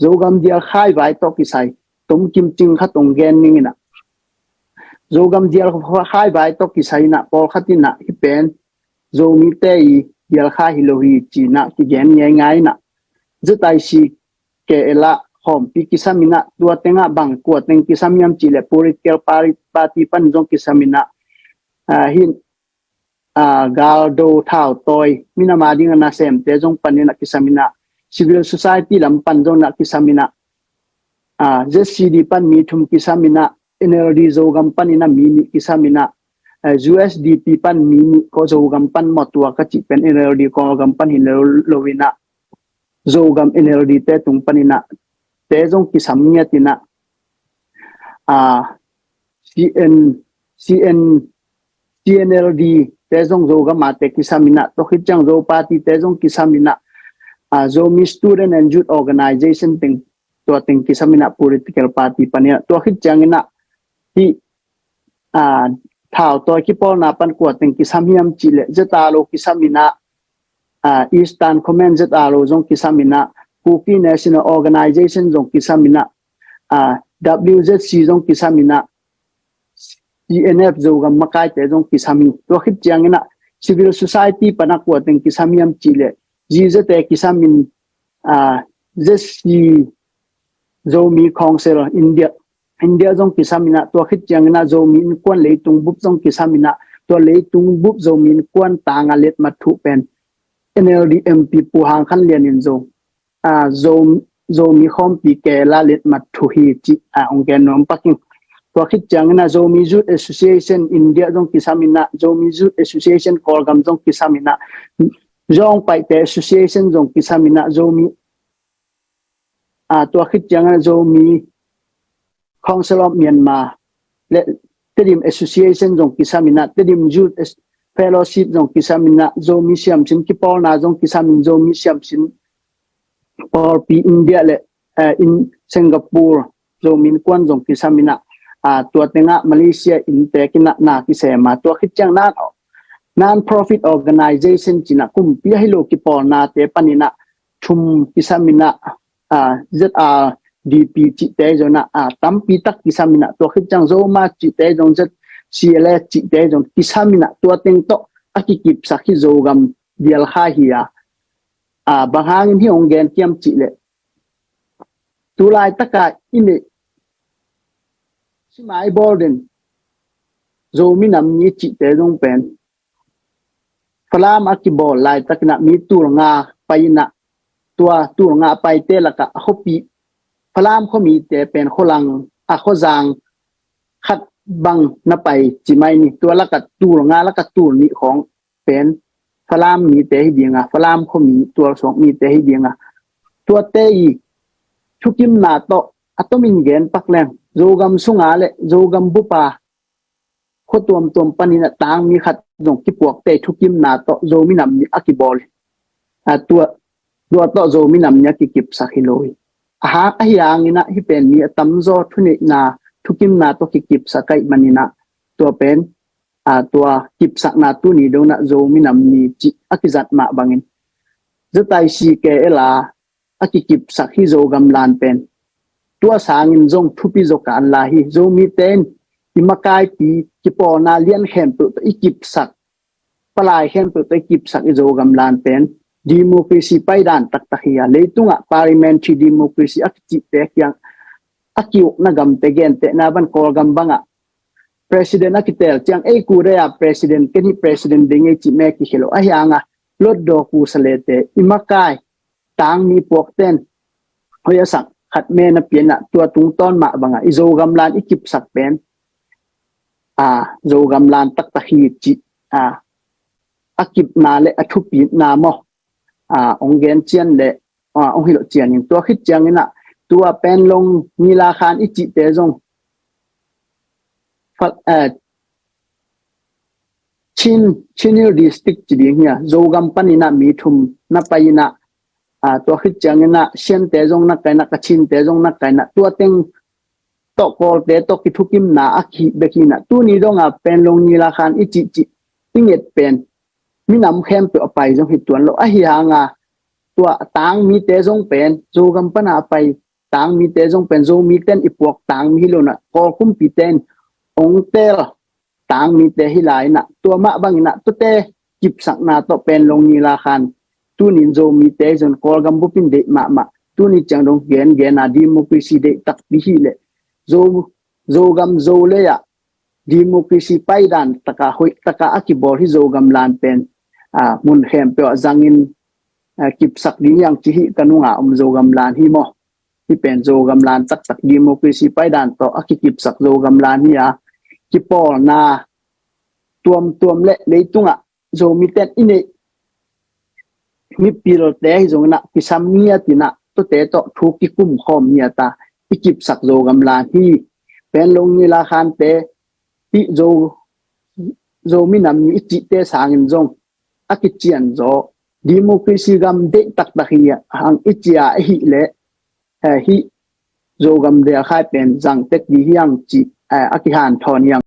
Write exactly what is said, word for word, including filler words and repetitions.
Zogam dial khai vai tawh kisai, tom kim cing khat ong gen ning inah. Zogam dial khai vai tawh kisai inah, pawlkhat inah hih pen Zomite i dial khai hi lo hi ci inah kigen ngeingai inah. ZIC KL ah khawmpi kisam inah, tua tengah bang kua teng kisam hiam cih leh political party, party pan zong kisam inah, ah, hin, ah, galdo thau tawi, minam a ding a nasemte zong pan inah kisam inah, civil society lam pan zong inah kisam inah, ah, ZCD pan mi thum kisam inah, NLD Zogam pan inah mi nih kisam inah, ah, USDP pan mi nih, ko Zogam pan maw, tua ka cih pen NLD Kawlgam pan hi lo, lo inah, Zogam NLD te tung pan inah te zong kisam ngiat inah, ah, CN, CN, CNLD te zong Zogam a te kisam inah, tua khit ciang Zo Party te zong kisam inah, ah, Zomi Student and Youth Organization teng, tua teng kisam inah political party pan inah, tua khit ciang inah hih, ah, thau tawi kipawlna pan kua teng kisam hiam cih leh ZRO kisam inah, ah, Eastern Command ZRO zong kisam inah, Kuki National Organization zong kisam inah, ah, WZC zong kisam inah, CNF Zogam makaite zong kisam hi. Tua khit ciang inah civil society pan a kua teng kisam hiam cih leh ZZA te kisam in, ah, ZC Zomi Council India, India zong kisam inah, tua khit ciang inah Zomi Innkuan leitung bup zong kisam inah, tua leitung bup Zomi Innkuan tang a letmat thuh pen NLD MP Pu Hang Khan Lian in zong, ah, Zo, Zomi khawmpi KL ah letmat thuh hi cih, ah, ong gen nuam pak ing. Tua khit ciang inah Zomi Youth Association India zong kisam inah, Zomi Youth Association Kawlgam zong kisam inah, Zong Paite Association zong kisam inah, Zomi, ah, tua khit ciang inah Zomi Council of Myanmar le Tedim Association zong kisam inah, Tedim Youth As-, Fellowship zong kisam inah, Zomi Siamsin kipawlna zong kisam in, Zomi Siamsin pawlpi India le, eh, in Singapore Zomi Innkuan zong kisam inah, ah, tua tengah Malaysia inntek inah na kisem a, tua khit ciang non, non-profit organization ci inah, kumpi ahi lo kipawlnate pan inah thum kisam inah, ah, ZRDP cihte zong inah, ah, tampi tak kisam inah, tua khit ciang Zomart cihte zong, ZCLS cihte zong kisam inah, tua teng tawh a kikipsak hi Zogam dial khai hi a, ah, bang hangin hih ong gen kiam cih leh, tu laitak a i neih, simai bawl den, Zomi Nam Ni cihte zong pen Falam a kibawl laitak inah mi tul nga pai inah, tua tul nga paite lakah a khuapi, Falam khuamite pen khualang, a khuazang khat bang na pai ci mai ni, tua lakah tul nga lakah tul nih khawng pen Falam mite hi ding a, Falam khuami tualsuak mite hi ding a, tuate i thukimna tawh a tomin gen pak leng, Zogam sunga le Zogam bup a khua tuamtuam pan inah tangmi khat zong kipuakte thukimna tawh Zomi Nam Ni a kibawl hi. A, tua, tua tawh Zomi Nam Ni a kikipsak hi lo hi. A hang, ahi hang inah hih pen mi a tamzaw thuneihna, thukimna tawh kikipsak ahih man inah, tua pen, a, tua kipsakna tuni dong inah Zomi Nam Ni cih a kizat mah bangin ZIC KL a a kikipsak hi Zogam lan pen, tua sangin zong thupi zaw kan lai hi. Zomite in i makaipi kipawlna lian khempeuh tawh i kipsak, palai khempeuh tawh i kipsak i Zogam lan pen democracy paidan taktak hi a, leitungah parliamentary democracy a kicihte kiang, a kiukna gamte gentehna bang Kawlgam bangah president a kitel ciang, ei, kudei a president, ken hi president ding ei cih me kikhia lo. Ahi hang a, lotdaw kusalete, i makai tangmi puakten hoih a sak khat me na pia inah, tua tungtawn mah bangah i Zogam lan i kipsak pen, a, Zogam lan taktak hi cih, a, a kipna le a thupitna maw, a, ong gen cian le, a, ong hilh cian in, tua khit ciang inah, tua Panglong Nilakhan i cihte zong, Fa-, eh, Chin, Chin Hill District ci ding hi a, Zogam pan inah mi thum na pai inah, a, tua khit ciang inah Shante zong na kai inah, Kachinte zong na kai inah, tua teng tawh Kawlte tawh kithukimna a kihih bek hi inah, tuni dong a Panglong Nilakhan i cihcih i nget pen minam khempeuh a pai zong hi tuan lo. Ahi hang a, tua tangmite zong pen Zogam pan a pai tangmite zong pen Zomite in i puak tangmi hi lo in ah, Kawl kumpite in ong teel tangmite hi lai in ah, tua mah bangin ah tuate kipsakna tawh Panglong Nila Khan tunin Zomite zong Kawlgam bup in deih mahmah, tuni ciang dong gengen a democracy deih takpi hi leh Zo, Zogam Zolei ah democracy paidan taka hoih taka a kibawl hi Zogam lan pen, a, mun khempeuh ah zangin, a, kipsak ding hi hang ci hi ka nunga om Zogam lan hi maw. Hi pen Zogam lan taktak democracy paidan tawh a kikipsak Zogam lan hi a, kipawlna tuamtuam le leitungah Zomite in i neih mipilte hi zongin ah kisam ngiat in ah tuate tawh thu kikum khawm ngiat a i kipsak Zogam lan hi. Panglong Nila Khante i Zo, Zo minam ni i cihte sangin zong a kician zaw democracy gam deih taktak hi hang i ci a, ahih leh, eh, hih Zogam Delkhai pen zang tek ding hi hang ci, eh, a kihanthawn hi hang.